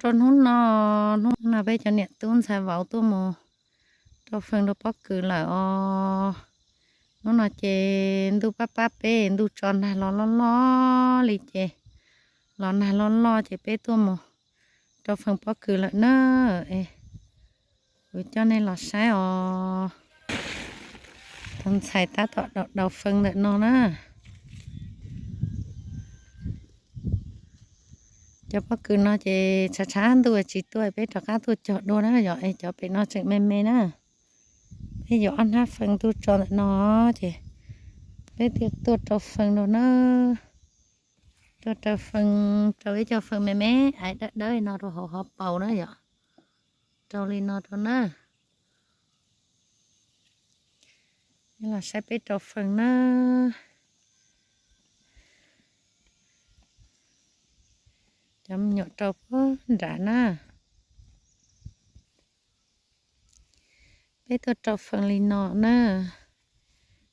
rau hnub no, hnub no peb cov niam tub ntxhais vauv tuaj mus rau feem rau pob kws lawm os. Hnub no ces ntuj pab pab peb, ntuj tso nag los loj loj li ces, los nag loj loj ces peb tuaj mus rau feem pob kws lawm na. Kuv coj nej los saib os. Tus ntxhais tab tom daus daus feem ntawm no na. Cov pob kws no ces tshav tshav ntuj tsis tuaj, peb rov qab tuaj cog dua na yom. Es cov pem no tseem me me na. Peb yuav ob hnab feem ntuj tso ntawm no ces peb thiaj tuaj rau feem rau na. Tuaj rau feem, rau ib co feem me me aiv dawb dawb no rau hauv hauv paus na yom. Rau li no rau na. Los saib peb rau feem na. Cov me nyuam rau puag nrad na. Peb tuaj rau feem li no na.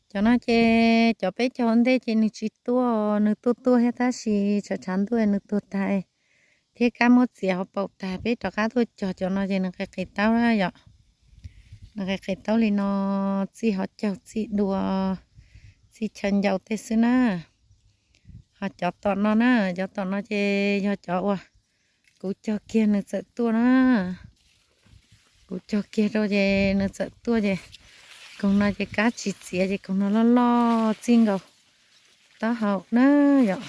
Cov no ces cov peb cog ua ntej ces nws tsis tuaj, nws tuaj tuaj thiab tab sis tshav tshav ntuj nws tuag tag thiab kab muab txiav hauv paus tag, peb rov qab tuaj cog cov no ces nws qis qis taub na yom. Nws qis qis taub li no, txij hauv caug txij dua, txij chaw ncau tej xwb na. Ho cov tom no na, cov tom no ces yog cov uas kuv cog kiag nws txawm tuaj na. Kuv cog kiag rau ces nws txawm tuaj ces koog no ces kab tsis txiav ces koog no loj loj txij nkaus taub hau na yom.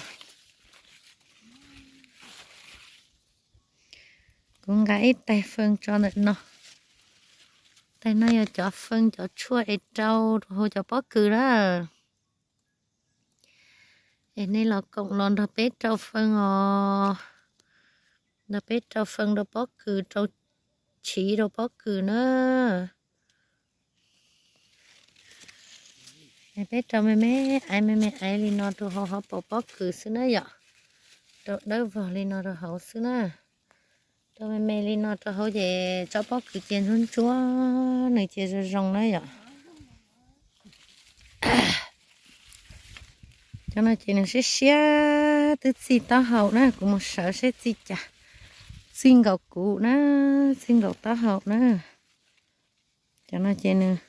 Kuv nqa ib tais feem tso ntawm no. Tais no yog cov feem cov tshuaj es rau rau hauv cov pob kws na. Es nej los koom los nrog peb rau feem os. Nrog peb rau feem rau pob kws, rau chiv rau pob kws na. Peb rau me me aiv me me aiv li no rau hauv hauv paus pob kws xwb na yom. Rau dawb vog li no rau hauv xwb na. Rau me me li no rau hauv ces tsob pob kws cia ntsuab ntsuab, nws cia zoo zoo na yom. Cov no ces nws siab siab twb txij taub hau na, kuv mus sawv seb txij cas, txij nkaus kuv na, txij nkaus taub hau na. Cov no ces nws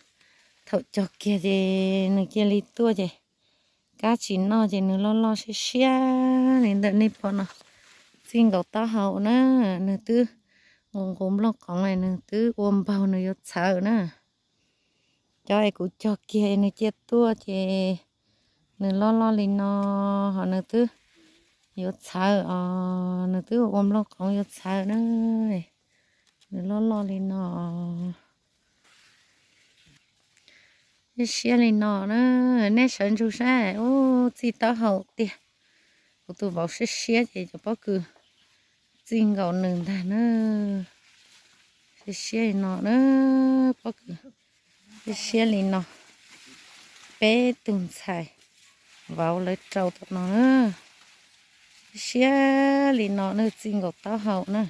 thaum cog kiag ces nws cia li tuaj ces kab tsis noj ces nws loj loj siab siab li ntawm nej pom no. Txij nkaus taub hau na, nws twb nqus nqus nplooj qoov, nws twb ua npaug nws yuav txhawv na. Cov es kuv cog kiag nws cia tuaj ces nws loj loj li no, ho nws twb yuav txhawv os, nws twb ua nplooj qoov yuav txhawv na. Nws loj loj li no. Siab siab li no na, nej sawv ntsug saib, ub, txij taub hau tiag. Kuv tus vauv siab siab ces cov pob kws txij nkaus nws ntag na. Siab siab li no na, pob kws siab siab li no. Peb tug ntxhais vauv lawv rau tom no na. Siab siab li no na, txij nkaus taub hau na.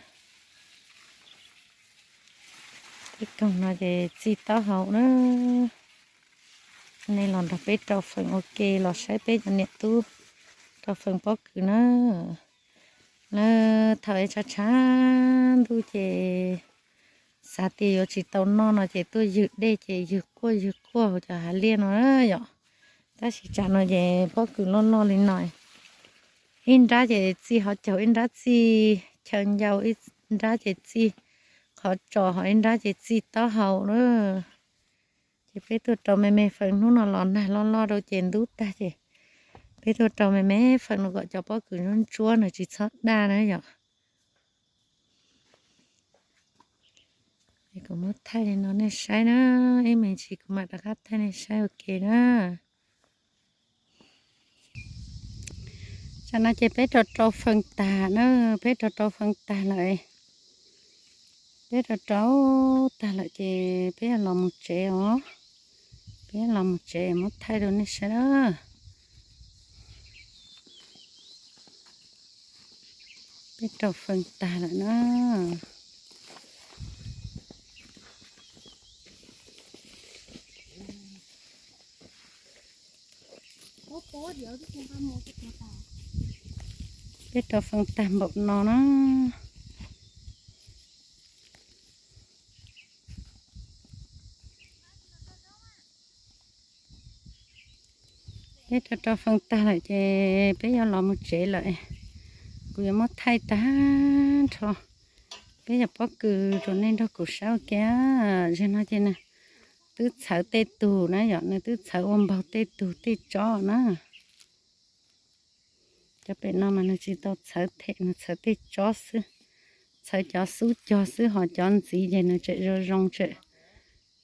Tej koog no ces txij taub hau na. Nej los nrog peb rau feem ua ke, los saib peb cov niam tub rau feem pob kws na. Lawv thaum es tshav tshav ntuj ces xav tias yuav tsis tau noj no ces tuaj ywg dej ces ywg quaj ywg quaj hauv cov hav liaj no yom. Tab sis tsam no ces pob kws loj loj li no, ib nrab ces txij hauv caug, ib nrab txij chaw ncau, ib nrab ces txij qhov tsos, ho ib nrab ces txij taub hau na. Ces peb tuaj rau me me feem, hnub no los nag loj loj rau ces ntub tag ces peb tuaj rau me me feem no kom cov pob kws ntsuab ntsuab nws tsis txhob daj na yom. Kuv muab thaij li no nej saib na, ib me ntsis kuv mam rov qab thaij nej saib ua ke na. Tsam no ces peb rau rau feem tag na, peb rau rau feem tag lawm. Peb rau rau tag lawm ces peb los mus tsev os. Peb los mus tsev muab thaij rau nej saib na. Peb rau feem tag lawm na. Peb rau feem tag npaum no na. Peb rau rau feem tag lawm ces peb yuav los mus tsev lawm. Kuv yuav muab thaij tag nrho peb cov pob kws rau nej nrog kuv saib ua ke. Zaum no ces nws twb txhawv tej tug na yom, nws twb txhawv ua npaug tej tug tej tsob na. Cov pem no mas nws tsis tau txhawv them, nws txhawv tej tsob xwb, txhawv cov xub cog xwb, ho cov ntxiv ces nws tseem zoo zoo, tseem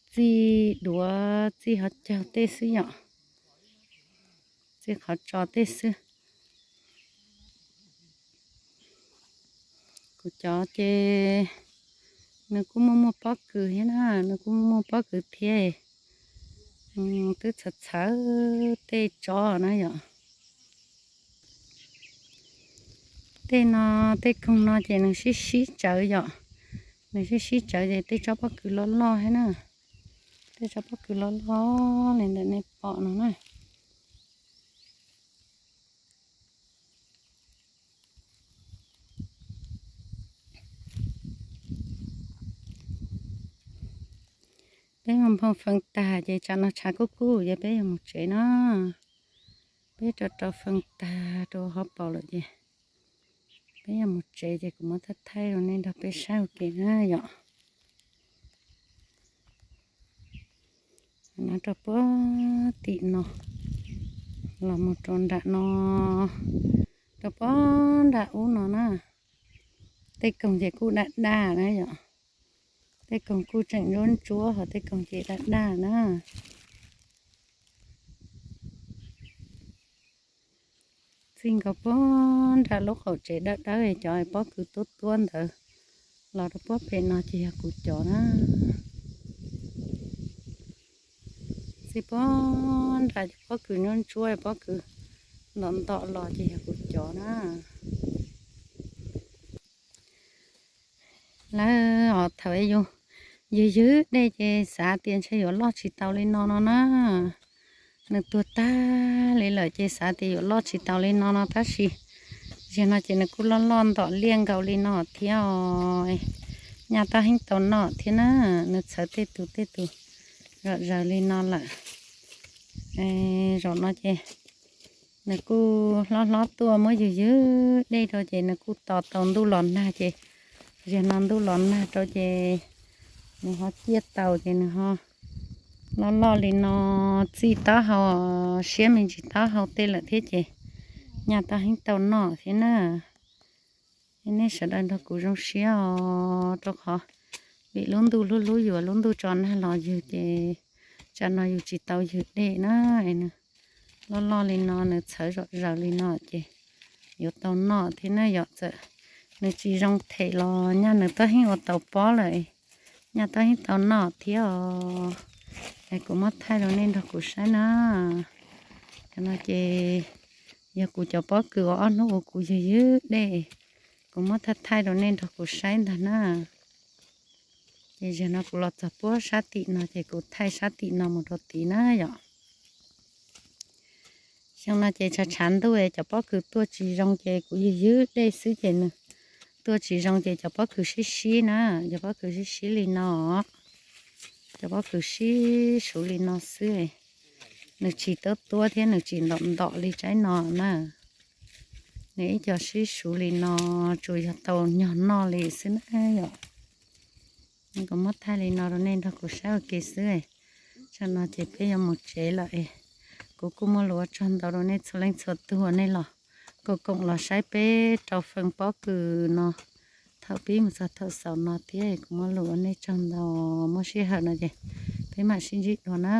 txij duav txij hov caug tej xwb yom, txij qhov tso tej xwb. Kuv cov ces nws kuj muaj muaj pob kws thiab na, nws kuj muaj muaj pob kws thiab. Twb txhawv txhawv tej tsob na yom. Tej no, tej koog no ces nws sib sib tsawv yom, nws sib sib tsawv ces tej tsob pob kws loj loj thiab na, tej tsob pob kws loj loj li ntawm nej pom no na. Peb mus nphoo feem tag ces tsam no tshav kub kub ces peb yuav mus tsev na. Peb rau rau feem tag rau hauv paus lawm ces peb yuav mus tsev ces kuv muab thaij thaij rau nej nrog peb saib ua ke na yom. No rau puag tim no los mus rau nram no, rau puag nram ub no na. Tej koog ces kuj daj daj na yom, tej koog kuj tseem ntsuab ntsuab ho tej koog ces daj daj na. Txij nkaus puag nram lub qaum tsev dawb dawb cov pob kws tuab tuab ntawd los rau puag pem no ces yog kuv cov na. Txij puag nram cov pob kws ntsuab ntsuab, pob kws ntom ntom los ces yog kuv cov na. Lawv os, thaum yus ywg ywg dej ces xav tias ntshe yuav loj tsis tau li no no na. Nws tuag tag li lawm ces xav tias yuav loj tsis tau li no no tab sis zaum no ces nws kuj loj loj ntom liaj nkaus li no thiab os. Nyaj tab heev tau noj thiab na, nws txhawv tej tus tej tus zom zaws li no lawm. Zaum no ces nws kuj hlob hlob tuaj muab ywg ywg dej rau ces nws kuj tos tau ntuj los nag ces zaum no ntuj los nag rau ces nws ho ciaj tau ces nws ho loj loj li no, txij taub hau siab me ntsis taub hau tej lawm thiab ces nyaj tab heev tau noj thiab na. Nej sawv daws nrog kuv zoo siab os, rau qhov vim lub ntuj hlub hlub yus, lub ntuj tso nag los ywg ces tsam no yus tsis tau ywg dej na, nws loj loj li no, nws txhawv zom zaws li no ces yuav tau noj thiab na yom. Txawm nws tsis zoo them los nyaj nws tab heev ua tau pob lawm, nyaj tab heev tau noj thiab os. Es kuv muab thaij rau nej nrog kuv saib na. Cov no ces yog kuv cov pob kws uas ob hnub uas kuv ywg ywg dej, kuv muab thaij thaij rau nej nrog kuv saib ntag na. Ces zaum no kuv los txog puag sab tim no ces kuv thaij sab tim no mus rau tid na yom. Xyoo no ces tshav tshav ntuj cov pob kws tuaj tsis zoo ces kuv ywg ywg dej xwb ces nws tuaj tsis zoo ces cov pob kws sib sib na, cov pob kws sib sib li no, cov pob kws sib suv li no xwb. Nws tsis tuab tuab thiab nws tsis ntom ntom li tsaib no na. Nws ib co sib suv li no, tsuas yog tau nyog noj li xwb na yom. Kuv muab thaij li no rau nej nrog kuv saib ua ke xwb. Tsam no ces peb yuav mus tsev lawm. Kuv kuj muaj lus ua tsaug ntau rau nej txhua leej txhua tus uas nej los koom koom los saib peb rau feem pob kws no thaum pib mus txog thaum xaus no thiab. Kuv muaj lus ua nej tsaug ntau, muaj sij hawm no ces peb mam sib ntsib dua na.